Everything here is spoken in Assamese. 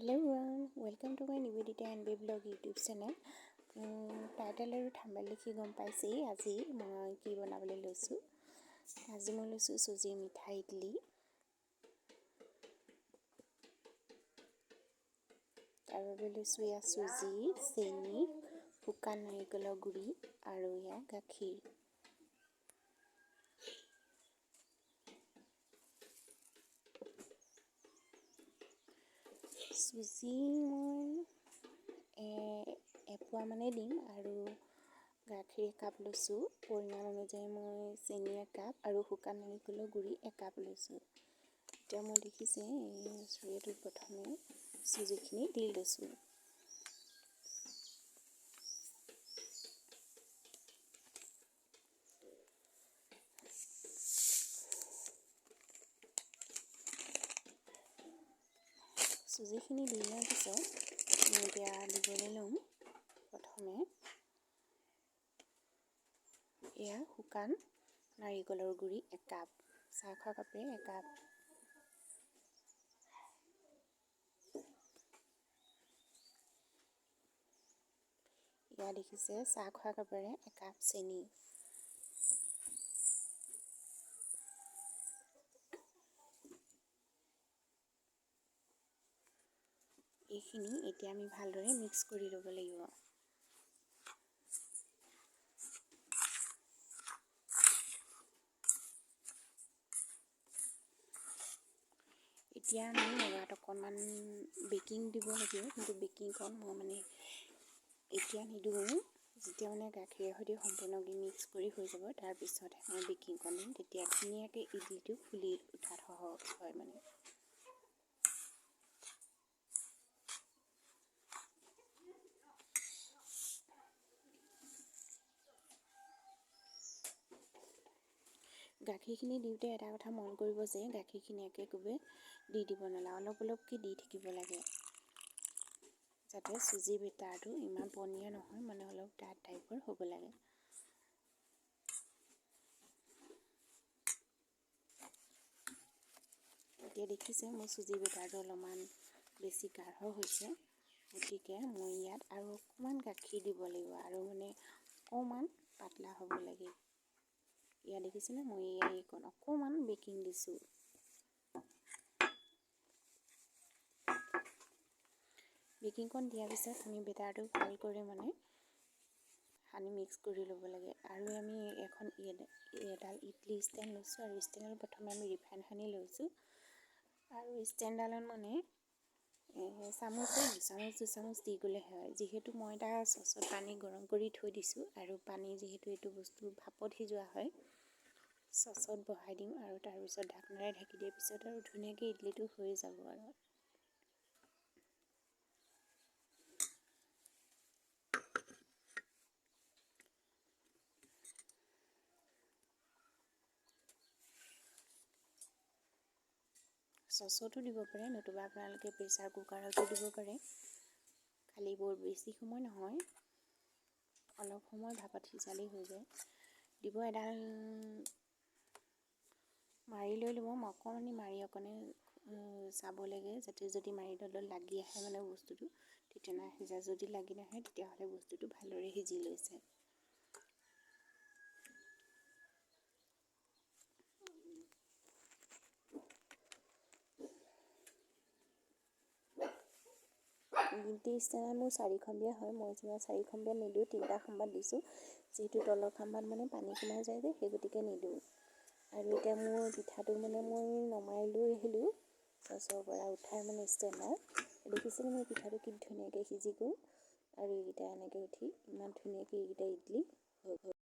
Hello everyone, welcome to my Nivedita and B blog YouTube channel. Title আৰু থাম্বনেইল দেখি গম পাইছেই আজি মই কি বনাবলৈ লৈছোঁ। আজি মই লৈছোঁ চুজিৰ মিঠা ইডলি। তাৰ বাবে লৈছোঁ এয়া চুজি, চেনি, শুকান নাৰিকলৰ গুড়ি আৰু এয়া গাখীৰ। চুজি মই এপোৱা মানে দিম আৰু গাখীৰ একাপ লৈছোঁ। পৰিমাণ অনুযায়ী মই চেনি একাপ আৰু শুকান নাৰিকলৰ গুড়ি একাপ লৈছোঁ। এতিয়া মই দেখিছে এই চৰিয়াটোত প্ৰথমে চুজিখিনি দি লৈছোঁ। চুজিখিনি দি লোৱাৰ পিছত মই এতিয়া দিবলৈ ল'ম প্ৰথমে এয়া শুকান নাৰিকলৰ গুড়ি একাপ, চাহ খোৱা কাপেৰে একাপ। এয়া দেখিছে চাহ খোৱা কাপেৰে একাপ চেনি। এইখিনি এতিয়া আমি ভালদৰে মিক্স কৰি ল'ব লাগিব। এতিয়া আমি ইয়াত অকণমান বেকিং দিব লাগিব, কিন্তু বেকিংকণ মই মানে এতিয়া নিদিওঁ। যেতিয়া মানে গাখীৰৰ সৈতে সম্পূৰ্ণকৈ মিক্স কৰি হৈ যাব, তাৰপিছতহে মই বেকিংকণ দিম। তেতিয়া ধুনীয়াকৈ ইডলিটো ফুলি উঠাত সহজ হয় মানে। গাখীৰখিনি দিওঁতে এটা কথা মন কৰিব যে গাখীৰখিনি একেকোবে দি দিব নালাগে, অলপ অলপকৈ দি থাকিব লাগে, যাতে চুজি বেটাৰটো ইমান পনীয়া নহয়, মানে অলপ ডাঠ টাইপৰ হ'ব লাগে। এতিয়া দেখিছে মোৰ চুজি বেটাৰটো অলপমান বেছি গাঢ় হৈছে, গতিকে মই ইয়াত আৰু অকণমান গাখীৰ দিব লাগিব আৰু মানে অকণমান পাতলা হ'ব লাগে। ইয়াত দেখিছেনে মই এইকণ অকণমান বেকিং দিছোঁ। বেকিংকণ দিয়াৰ পিছত আমি বেটাৰটো ভাল কৰি মানে সানি মিক্স কৰি ল'ব লাগে। আৰু আমি এখন এডাল ইডলি ষ্টেণ্ড লৈছোঁ আৰু ষ্টেণ্ডত প্ৰথমে আমি ৰিফাইন সানি লৈছোঁ। আৰু ষ্টেণ্ডডালত মানে চামুচে দুচামুচ দুচামুচ দি গ'লে হয়। যিহেতু মই এটা চচত পানী গৰম কৰি থৈ দিছোঁ আৰু পানী যিহেতু এইটো বস্তু ভাপত সিজোৱা হয়, চচত বহাই দিম আৰু তাৰপিছত ঢাকনেৰে ঢাকি দিয়াৰ পিছত আৰু ধুনীয়াকৈ ইডলিটো হৈ যাব। আৰু চচতো দিব পাৰে, নতুবা আপোনালোকে প্ৰেছাৰ কুকাৰতো দিব পাৰে। খালি বৰ বেছি সময় নহয়, অলপ সময় ভাপত সিজালেই হৈ যায়। দিব এডাল মাৰি লৈ ল'ব, মই অকণমানি মাৰি অকণে চাব লাগে, যাতে যদি মাৰিডালত লাগি আহে মানে বস্তুটো তেতিয়া নাই সিজা, যদি লাগি নাহে তেতিয়াহ'লে বস্তুটো ভালদৰে সিজি লৈছে। ইডলি ষ্টেণ্ডত মোৰ চাৰিখম্বীয়া হয়, মই যেনিবা চাৰিখম্বীয়া নিদিওঁ, তিনিটা খাম্বাত দিছোঁ। যিহেতু তলৰ খাম্বাত মানে পানী সোমাই যায় যে, সেই গতিকে নিদিওঁ। আৰু এতিয়া মোৰ পিঠাটো মানে মই নমাই লৈ আহিলোঁ চচৰ পৰা উঠাই মানে ষ্টেণ্ডত। দেখিছেনে মোৰ পিঠাটো কি ধুনীয়াকৈ সিজি গ'ল আৰু এইকেইটা এনেকৈ উঠি ইমান ধুনীয়াকৈ এইকেইটা ইডলি হৈ গ'ল।